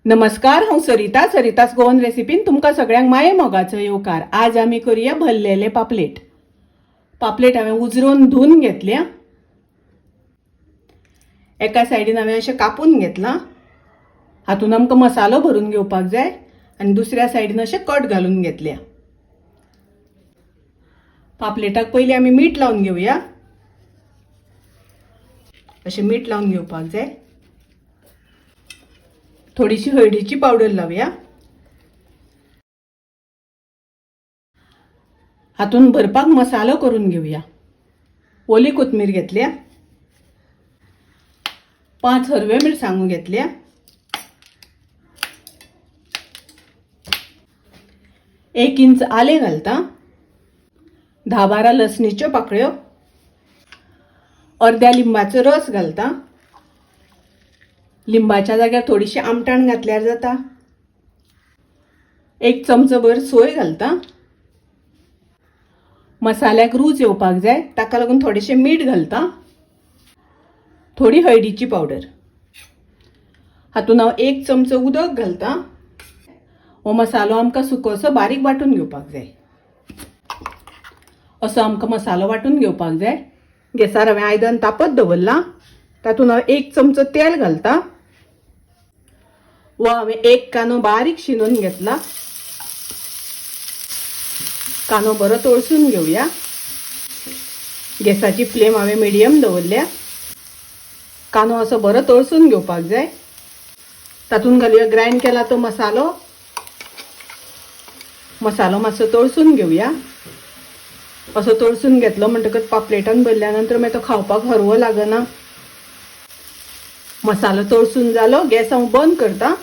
नमस्कार, हांव सरिता. सरितास गोवन रेसिपीन तुमकां सगळ्यांक माये मोगाचो येवकार. आज आमी करुया भरलेले पापलेट. पापलेट हांवें उजरोवन धुवन घेतल्या. एका सायडीन हांवें अशें कापून घेतलां. हातून आमकां मसालो भरून घेवपाक जाय आनी दुसऱ्या सायडीन अशें कट घालून घेतल्या. पापलेटाक पयलीं आमी मीठ लावन घेवया. अशें मीठ लावन घेवपाक जाय. थोडीशी हळदीची पावडर लावया. हातून भरपाक मसालो करून घेवया. ओली कोथमीर घेतल्या, 5 हरव्यो मिरसांगो घेतल्या, 1 इंच आलें घालता, 10-12 लसणीच्यो पाकळ्यो, अर्द्या लिंबाचो रस घालता. लिंबाच्या जाग्यार थोडीशी आमटाण घातल्यार जाता. 1 चमचोभर सोय घालता. मसाल्याक रूच येवपाक जाय, ताका लागून थोडेशें मीठ घालता, थोडी हळदीची पावडर. हातून हांव 1 चमचो उदक घालता. हो मसालो आमकां सुकोसो बारीक वांटून घेवपाक जाय. असो आमकां मसालो वांटून घेवपाक जाय. गॅसार हांवें आयदन तापत दवरलां. तातूंत हांव 1 चमचो तेल घालता. व हांवें 1 कांदो बारीक शिनून घेतला. कांदो बरो तळसून घेवया. गॅसाची फ्लेम हांवें मिडियम दवरल्या. कांदो असो बरो तळसून घेवपाक जाय. तातूंत घालुया ग्रायंड केला तो मसालो. मसालो मातसो तळसून घेवया. असो तळसून घेतलो म्हणटकच पापलेटान भरल्या नंतर मागीर तो खावपाक हरवो लागना. मसालो तळसून जालो, गॅस हांव बंद करता.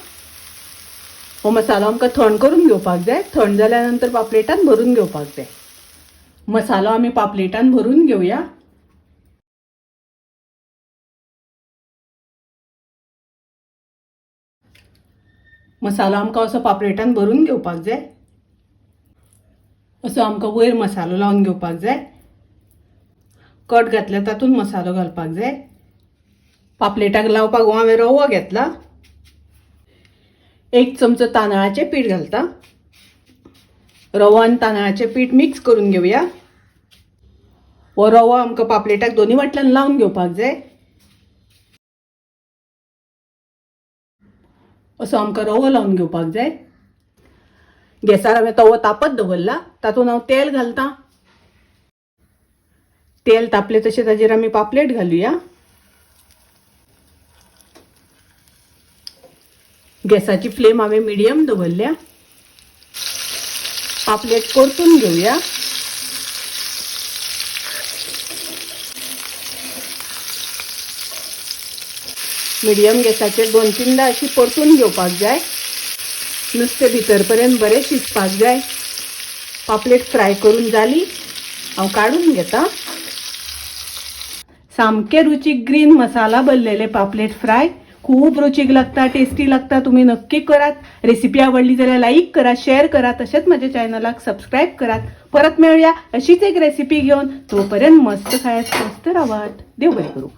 हो मसालो आमकां थंड करून घेवपाक जाय. थंड जाल्या नंतर पापलेटान भरून घेवपाक जाय. मसालो आमी पापलेटान भरून घेवया. मसालो आमकां असो पापलेटान भरून घेवपाक जाय. असो आमकां वयर मसालो लावन घेवपाक जाय. कट घातल्या तातूंत मसालो घालपाक जाय. पापलेटाक लावपाक हांवें रवो घेतला. 1 चमचो तांदळाचें पीठ घालता. रवो आनी तांदळाचें पीठ मिक्स करून घेवया. हो रवो आमकां पापलेटाक दोनी वाटल्यान लावन घेवपाक जाय. असो आमकां रवो लावन घेवपाक जाय. गॅसार हांवें तवो तापत दवरला. तातूंत हांव तेल घालता. तेल तापलें तशें ताजेर आमी पापलेट घालुया. गॅसाची फ्लेम हांवें मिडियम दवरल्या. पापलेट परतून घेवया. मिडियम गॅसाचेर 2-3 अशी परतून घेवपाक जाय. नुस्तें भितर पर्यंत बरें शिजपाक जाय. पापलेट फ्राय करून जाली, हांव काडून घेता. सामके रुचीक ग्रीन मसाला भरलेले पापलेट फ्राय खूब रुचीक लागता, टेस्टी लागता. तुम्ही नक्की करात. रेसिपी आवडली जाल्यार लाईक करा, शेअर करा, तशेंच माझ्या चॅनलाक सबस्क्राईब करात. परत मेळूया अशीच एक रेसिपी घेवन. तोपर्यंत मस्त खायात, मस्त रावात. देव बरें करूं.